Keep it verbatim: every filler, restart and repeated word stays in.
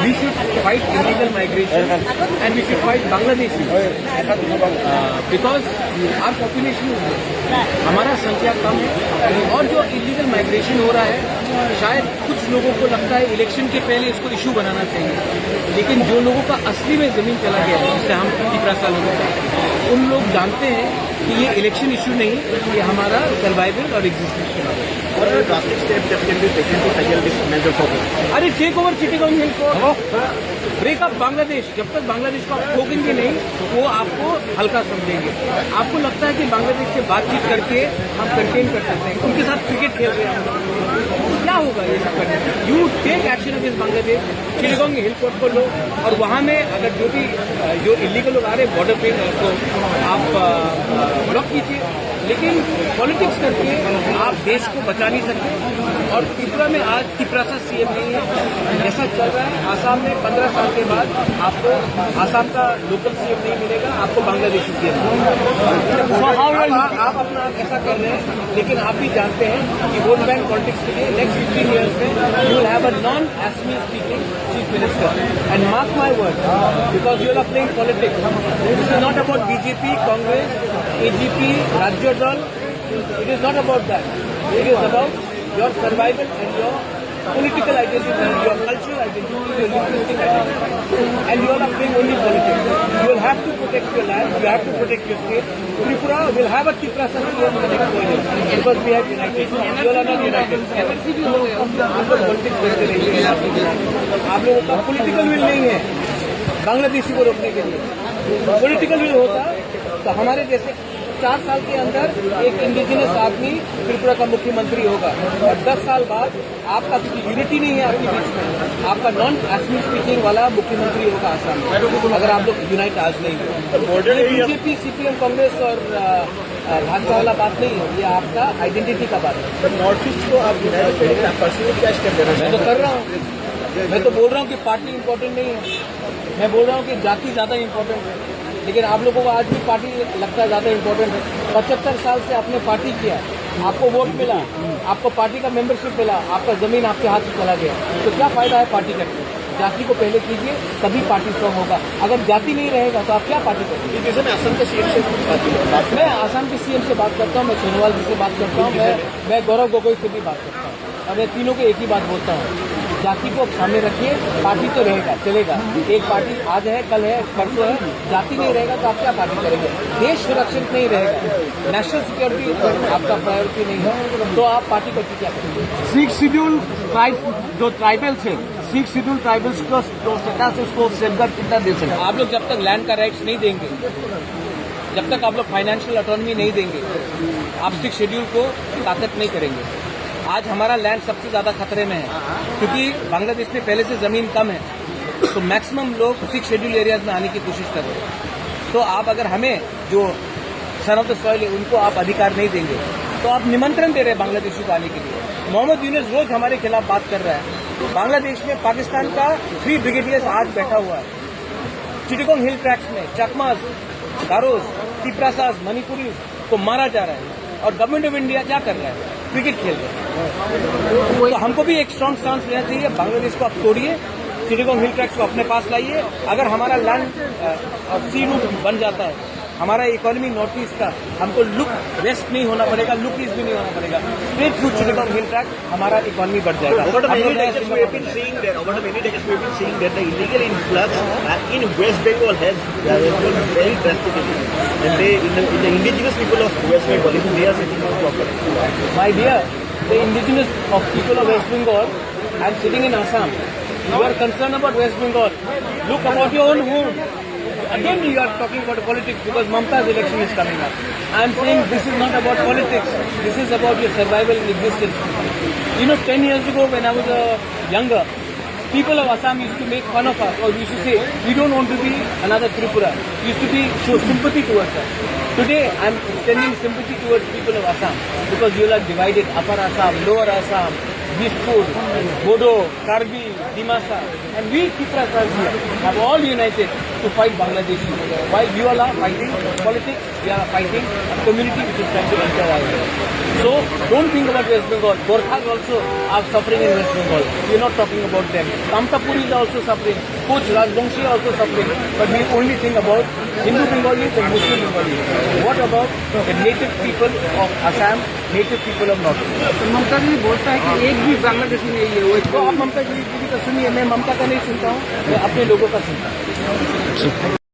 We should fight illegal migration and we should fight Bangladeshi, uh, because our population is, हमारा संख्या कम है और जो इलीगल माइग्रेशन हो रहा है, शायद कुछ लोगों को लगता है इलेक्शन के पहले इसको इशू बनाना चाहिए, लेकिन जो लोगों का असली में ज़मीन चला गया है, जैसे हम तिपरासा लोगों का, उन लोग जानते हैं कि ये इलेक्शन इशू नहीं, ये हमारा सर्वाइवल और एग्जिस्टेंस का है। What are the drastic steps that can be taken to tackle this major problem? अरे, take over Chittagong Hill Fort, break up Bangladesh। जब तक बांग्लादेश को आप ठोकेंगे नहीं, वो आपको हल्का समझेंगे। आपको लगता है कि बांग्लादेश से बातचीत करके हम कंटेन कर सकते हैं, उनके साथ क्रिकेट खेल रहे हैं हम लोग। क्या होगा ये सब करने से? You take action against Bangladesh। Chittagong हिल कोर्ट को लो और वहाँ में अगर जो भी, अ, जो इलीगल लोग आ रहे हैं बॉर्डर पे, अ, को आप, अ, अ, ब्लॉक कीजिए, लेकिन पॉलिटिक्स करके आप देश को बचा नहीं सकते। और त्रिपुरा में आज तिपरासा सीएम नहीं है, ऐसा चल रहा है। आसाम में पन्द्रह साल के बाद आपको आसाम का लोकल सीएम नहीं मिलेगा, आपको बांग्लादेशी सीएम मिलेगा। So how will आप, आप अपना आप ऐसा कर रहे हैं, लेकिन आप भी जानते हैं कि वोट बैंक पॉलिटिक्स के लिए नेक्स्ट फिफ्टीन ईयर्स में you will have a non Assamese speaking chief minister. And mark my word, because you are playing politics. This is not about B J P, Congress, A G P, Rajya Dal. It is not about that. It is about your survival and your political identity, your cultural identity, your linguistic identity. And you are not playing only politics. You will have to protect your land, you have to protect your state. Tripura will have a Tiprasa C M in the next four years because we have united. You all are not united. आप लोग पॉलिटिक्स करते रहिए। आप लोगों का political will नहीं है बांग्लादेशी को रोकने के लिए। पॉलिटिकल विल होता तो हमारे जैसे चार साल के अंदर एक इंडिजिनस आदमी त्रिपुरा का मुख्यमंत्री होगा और दस साल बाद आपका, क्योंकि यूनिटी नहीं है आपके बीच में, आपका नॉन असमी स्पीकिंग वाला मुख्यमंत्री होगा आसाम में, अगर आप लोग यूनाइट आज नहीं हो। तो बॉर्डर ये एरिया बीजेपी, सीपीएम, कांग्रेस और, अ, अ, भाजपा वाला बात नहीं है, ये आपका आइडेंटिटी का बात है। तो नॉर्थ ईस्ट को आप यूनाइटेड करने का पर्सनली क्या स्टेप लेना मैं तो चाहते कर रहा हूँ, मैं तो बोल रहा हूँ कि पार्टी इंपॉर्टेंट नहीं है, मैं बोल रहा हूँ कि जाति ज़्यादा इंपॉर्टेंट है, लेकिन आप लोगों को आज भी पार्टी लगता है ज़्यादा इंपॉर्टेंट है। पचहत्तर साल से आपने पार्टी किया, आपको वोट मिला, आपको पार्टी का मेंबरशिप मिला, आपका ज़मीन आपके हाथ से चला गया, तो क्या फ़ायदा है पार्टी करके? जाति को पहले कीजिए, तभी पार्टी स्ट्रांग होगा। अगर जाति नहीं रहेगा तो आप क्या पार्टी करेंगे? ये जैसे मैं असम के सीएम से बात कर रहा हूँ। मैं आसाम के सीएम से बात करता हूँ, मैं सोनोवाल जी से बात करता हूँ, मैं, मैं गौरव गोगोई से भी बात करता हूँ। और मैं तीनों को एक ही बात बोलता हूँ, जाति को सामने रखिए, पार्टी तो रहेगा, चलेगा। एक पार्टी आज है, कल है, परसों है, जाति नहीं रहेगा तो आप क्या पार्टी करेंगे? देश सुरक्षित नहीं रहेगा, नेशनल सिक्योरिटी आपका प्रायोरिटी नहीं है, तो आप पार्टी को क्या करेंगे? सिक्स शेड्यूल ट्राइब, जो ट्राइबल्स हैं, सिक्स शेड्यूल ट्राइबल्स का जो स्टेटस है, उसको सेफगार्ड कितना दे सकते हैं? आप लोग जब तक लैंड का राइट्स नहीं देंगे, जब तक आप लोग फाइनेंशियल ऑटोनॉमी नहीं देंगे, आप सिक्स शेड्यूल को ताकत नहीं करेंगे। आज हमारा लैंड सबसे ज़्यादा खतरे में है, क्योंकि बांग्लादेश में पहले से ज़मीन कम है, तो मैक्सिमम लोग सिक्स शेड्यूल एरियाज में आने की कोशिश कर रहे हैं। तो आप अगर हमें जो सन ऑफ द सॉइल है, उनको आप अधिकार नहीं देंगे, तो आप निमंत्रण दे रहे हैं बांग्लादेशियों को आने के लिए। मोहम्मद यूनुस रोज हमारे खिलाफ बात कर रहा है। बांग्लादेश में पाकिस्तान का थ्री ब्रिगेडियर्स आज बैठा हुआ है चिटगोंग हिल ट्रैक्ट्स में। चकमास, गारोस, तिप्रासास, मणिपुरी को मारा जा रहा है और गवर्नमेंट ऑफ इंडिया क्या कर रहा है? क्रिकेट खेल रहा है। तो हमको भी एक स्ट्रॉन्ग स्टांस लेना चाहिए। बांग्लादेश को आप तोड़िए, चिटगोंग हिल ट्रैक्ट्स को अपने पास लाइए। अगर हमारा लैंड, अ, और सी रूट बन जाता है, हमारा इकोनॉमी नॉर्थ ईस्ट का, हमको लुक वेस्ट नहीं होना पड़ेगा, लुक ईस्ट भी नहीं होना पड़ेगा। स्ट्रेट थ्रू चिटगोंग हिल ट्रैक्ट हमारा इकोनॉमी बढ़ जाएगा। Over the हम लोग many नया decades, we have been seeing that, over the many decades, we have been seeing that the illegal influx, uh, in West Bengal has, uh, has been very drastic. And they, in the, in the indigenous people of West Bengal, even they are facing this problem. My dear, the indigenous of people of West Bengal, I am sitting in Assam. You are concerned about West Bengal. Look about your own home. Again, you are talking about politics because Mamta's election is coming up. I am saying this is not about politics. This is about your survival and existence. You know, ten years ago when I was, uh, younger, people of Assam used to make fun of us or used to say, "We don't want to be another Tripura." Used to be show sympathy towards us. Today, I am extending sympathy towards people of Assam because you all are divided, Upper Assam, Lower Assam, Dispur, Bodo, Karbi, Dimasa, and we Tipras are here, have all united to fight Bangladeshi. While you all are fighting politics, we are fighting a community which is trying to enter our land. So don't think about West Bengal. Gorkhas also are suffering in West Bengal. We are not talking about them. Kamtapur is also suffering. Koch Rajbongshi also suffering. But we only think about Hindu Bengalis and Muslim Bengalis. What about the native people of Assam, native people of North East? तो ममता जी बोलता है कि एक भी बांग्लादेशी नहीं है, वो तो आप ममता जी, जी का सुनिए, मैं ममता का नहीं सुनता हूँ, मैं अपने लोगों का सुनता हूँ।